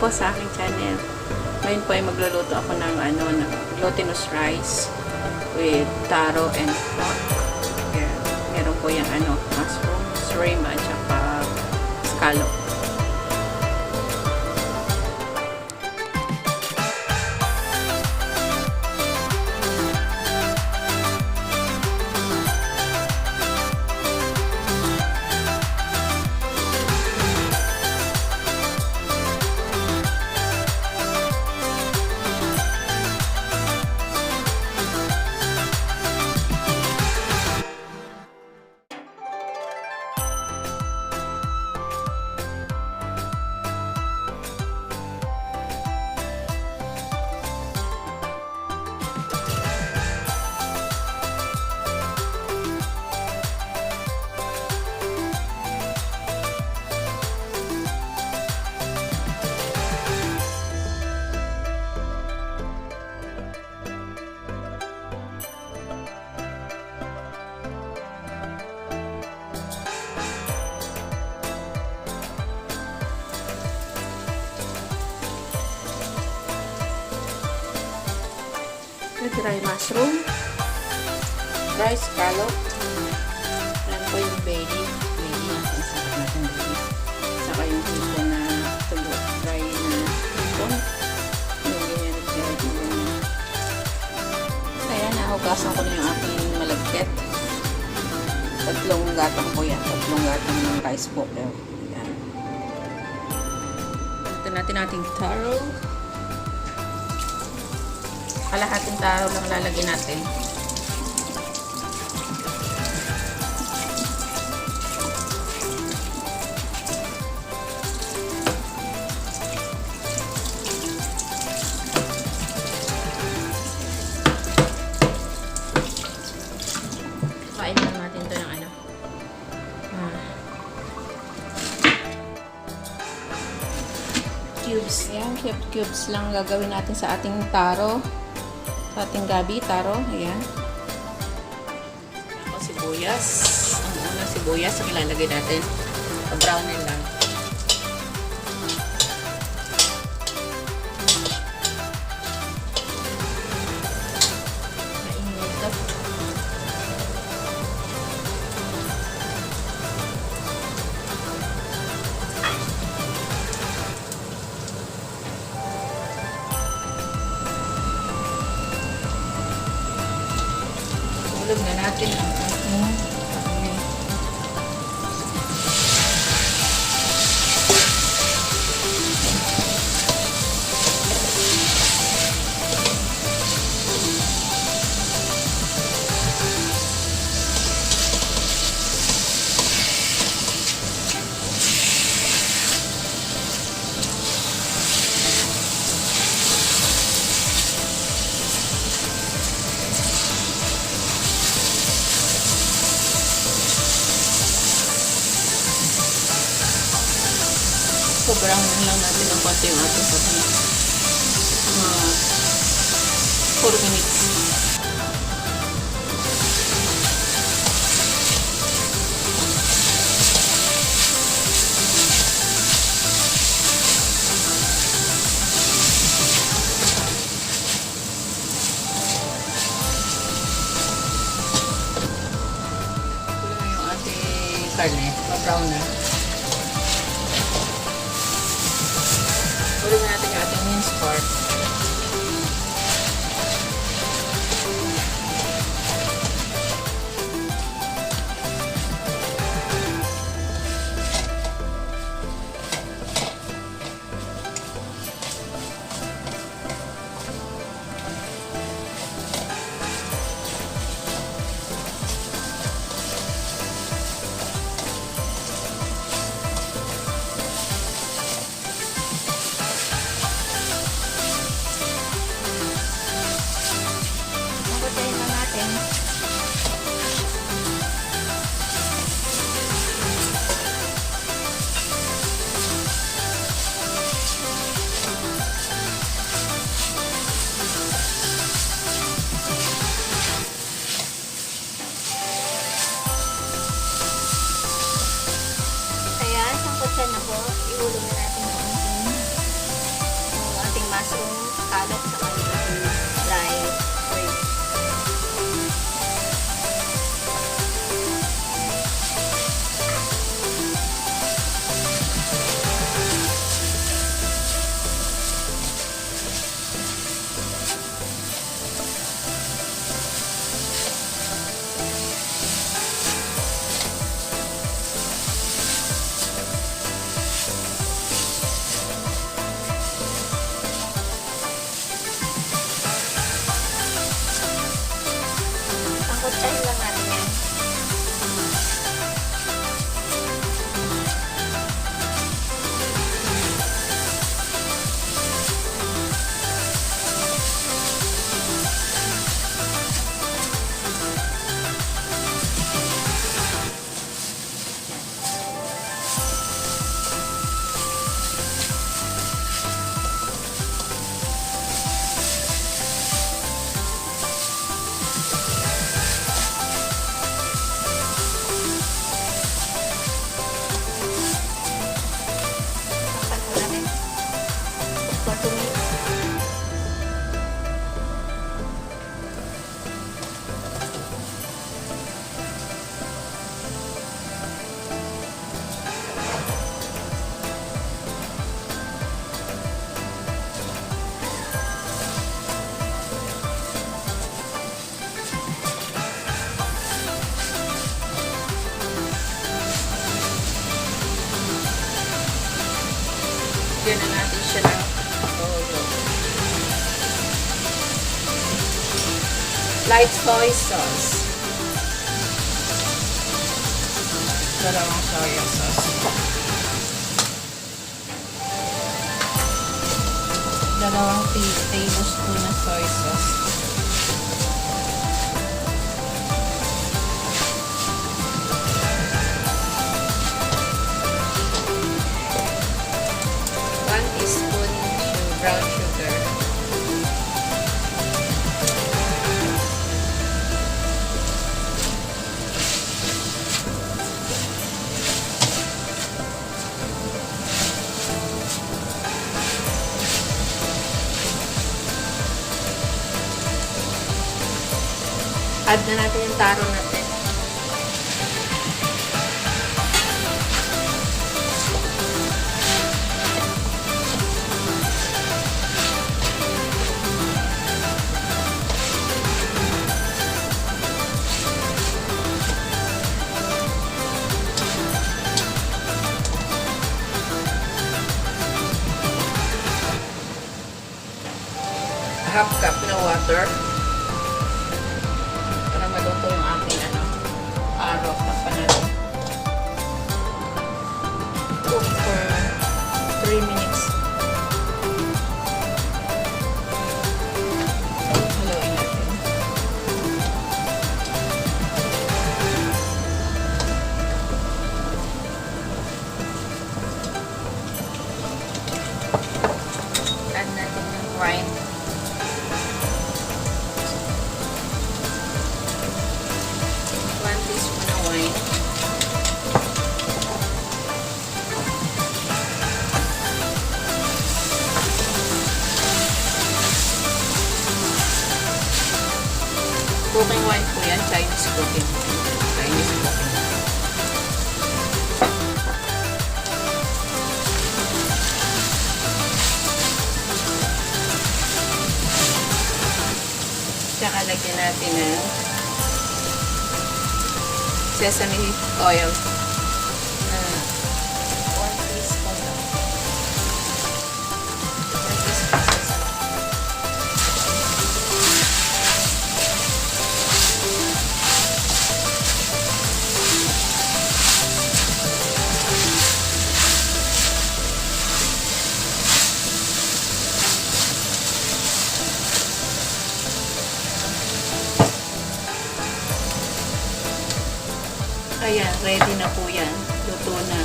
po sa aking channel. Ngayon po ay magluluto ako ng ng glutinous rice with taro and pork. Ayan. Meron po yung mushroom, shrimp at saka scallop. Dry mushroom, dry scallop, ayan po yung bay leaf, bay leaf, ang sarap natin bay leaf. Saka yung hipon na tubo, dry na hipon, yung ganyan, dry na ganyan. Ayan, nahugasan ko na yung aking malagkit. Tatlong gatang po yan, tatlong gatang ng rice cooker. Ayan. Ito natin ating taro. Kalahating taro lang lalagyan natin. Kain lang natin to ng cubes. Ayan, cube cubes lang gagawin natin sa ating taro. Sa ating gabi, taro. Ayan. Ako, sibuyas. Ang unang sibuyas ang ilalagay natin. Pa-brownin lang. Mainit ito. Hulog na natin ang ating karne. So, brown lang natin ng konti yung ating karne. Mga 4 minutes. Kulo na yung ating karne. Pa-brown na. Hulog na natin yung ating minced pork. Kutsahin lang natin yan. Takpan po natin. For 2 minutes. Lagyan na natin siya ng toyo. Light soy sauce. 2 soya sauce. 2 tablespoon na soy sauce. 1 teaspoon brown sugar. Add na natin yung taro natin. Half cup na water para maluto yung ating taro. Takpan natin. Cook for 3 minutes. Haluin natin. Add natin yung wine. 1 teaspoon na wine. Cooking wine po yan, Chinese cooking. Chinese cooking wine. Tsaka lagyan natin ng sesame oil na 1 teaspoon lang. 1 teaspoon sesame. Ayan, ready na po yan. Luto na.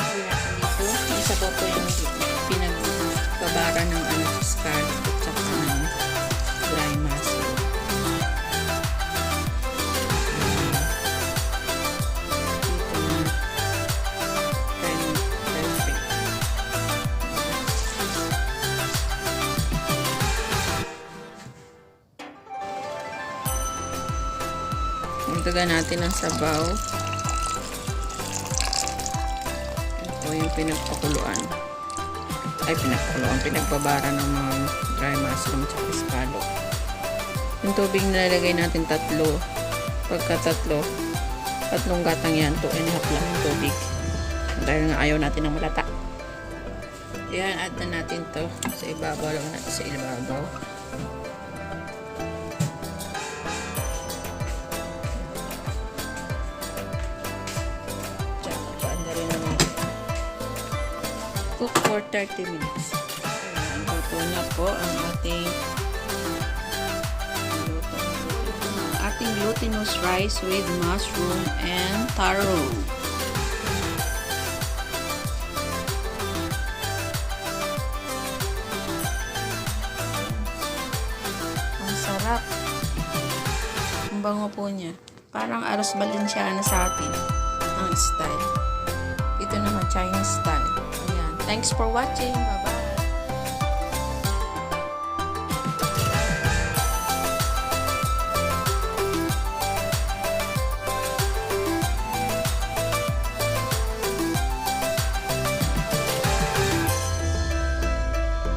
Ayan, dito. Isa po po yung pinagbabara ng scallop at saka ng dry mushroom. Ayan. Dito na. Perfect. Dagdagan natin ang sabaw. Ito yung pinagpakuluan. Ay, pinagpakuluan. Pinagbabara ng mga dry mushroom at scallop. Yung tubig na lalagay natin, tatlo. Pagka tatlo, tatlong gatang yan, 2.5 lang yung tubig. Dahil nga ayaw natin ng malata. Ayan, add na natin to. Sa ibabaw lang natin, sa ibabaw. Tsaka, paandarin na natin. Cook for 30 minutes. Ayan, luto na po ang ating glutinous rice with mushroom and taro. Ang sarap. Ang bango po niya. Parang arroz valenciana sa atin ang style. Ito naman, Chinese style. Ayan. Thanks for watching. Bye-bye.